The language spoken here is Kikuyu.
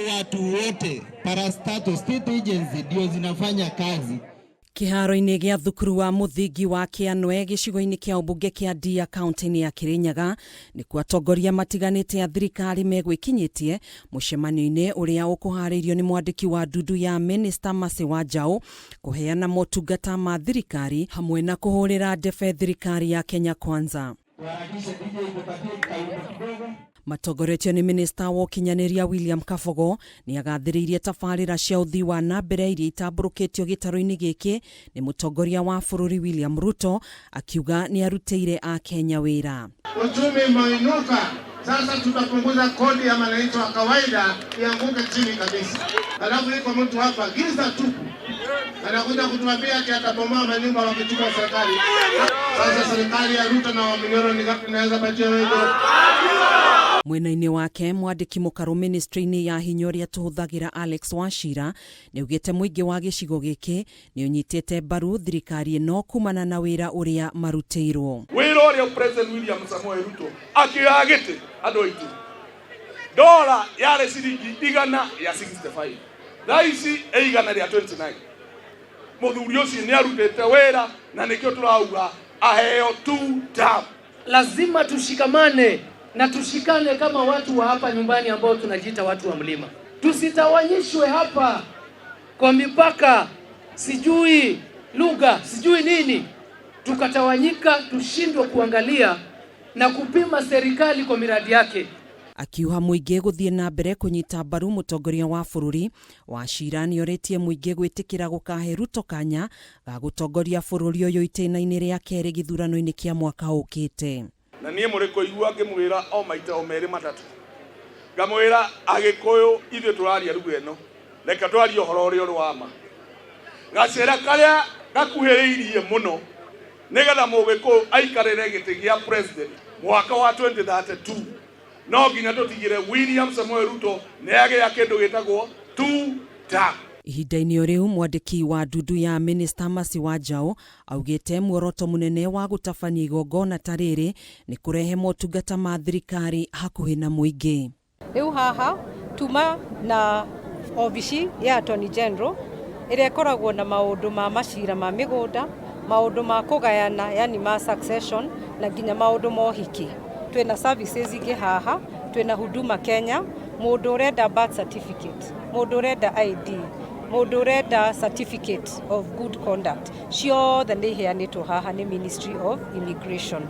Watu wote parastatal state agency ndio zinafanya kazi. Kĩharo-inĩ gĩa thukuru wa mũthingi wa Kĩanwe gĩcigo-inĩ kĩa ũmbunge kĩa Ndia kaunti-inĩ ya Kĩrĩnyaga nĩkuo atongoria matiganĩte a thirikari megwĩkinyĩtie mũcemanio-inĩ ũrĩa ũkũharĩirio nĩ mwandĩki wa ndundu ya Minister Mercy Wanjaũ kũheana motungata ma thirikari hamwe na kũhũrĩra ndebe thirikari ya Kenya Kwanza. Matongoretio nĩ minista wa ũkinyanĩria William Kabogo nĩ agathĩrĩirie tabarĩra cia ũthii wa na mbere iria itambũrũkĩtio gĩtarũ-inĩ gĩkĩ nĩ mũtongoria wa bũrũri William Ruto akiuga nĩ arutĩire Akenya wĩra. Uchumi umeinuka, sasa tutapunguza kodi ya mwananchi wa kawaida ianguke chini kabisa. Alafu iko mtu hapa giza tupu anakuja kutuambia ati atabomoa manyumba wakichukua serikali. Sasa serikali ya Ruto na Wamunyoro ni ngapi naweza patia wewe? Mwena-inĩ wake mwandĩki mũkarũ ministry-inĩ ya hinya ũrĩa tũhũthagĩra Alex Wachira nĩ augĩte mũingĩ wa gĩcigo gĩkĩ nĩ ũnyitĩte mbaru thirikari ĩno kumana na wĩra ũrĩa marutĩirwo. Wĩra ũrĩa President William Samoei Ruto akĩoya gĩtĩ, andũ aitũ, dola yarĩ ciringi 165, thaa ici ĩ 129. Mũthuri ũcio nĩ arutĩte wĩra na nĩkĩo tũrauga aheo two term. Lazima tushikamane na tushikane kama watu wa hapa nyumbani ambao tunajiita watu wa mlima. Tusitawanyishwe hapa kwa mipaka, sijui lugha, sijui nini, tukatawanyika, tushindwe kuangalia na kupima serikali kwa miradi yake. Akiuha mũingĩ gũthiĩ na mbere kũnyita mbaru mũtongoria wa bũrũri, Wachira nĩorĩtie mũingĩ gwĩtĩkĩra gũkahe Ruto kanya ga gũtongoria bũrũri ũyũ itĩna-inĩ rĩa kerĩ gĩthurano-inĩ kĩa mwaka ũkĩte. Na niĩ mũrĩ kũigua ngĩmwĩra o maita o merĩ matatũ, ngamwĩra Agĩkũyũ ithuĩ tũraria lugha ĩno, reke twarie ũhoro ũrĩa ũrĩ wa ma. Gacĩra karĩa gakuhĩrĩirie mũno nĩgetha Mũgĩkũyũ aikarĩre gĩtĩ gĩa president mwaka wa 2032 no nginya tũtigĩre William Samoei Ruto nĩ agĩa kĩndũ gĩtagwo two term. Ihinda-inĩ o rĩu mwandĩki wa ndundu ya Minister Mercy Wanjaũ augĩte muoroto mũnene wa gũtabania igongona ta rĩrĩ nĩ kũrehe motungata ma thirikari hakuhĩ na mũingĩ. Rĩu haha tuma na obici ya Attorney General ĩrĩa ĩkoragwo na maũndũ ma macira ma mĩgũnda, maũndũ ma kũgayana yani ma succession na nginya maũndũ ma ũhiki. Twĩna services ingĩ haha, twĩna Huduma Kenya, mũndũ ũrenda birth certificate, mũndũ ũrenda ID, mũndũ ũrenda certificate of good conduct, ciothe nĩ iheanĩtwo haha nĩ Ministry of Immigration.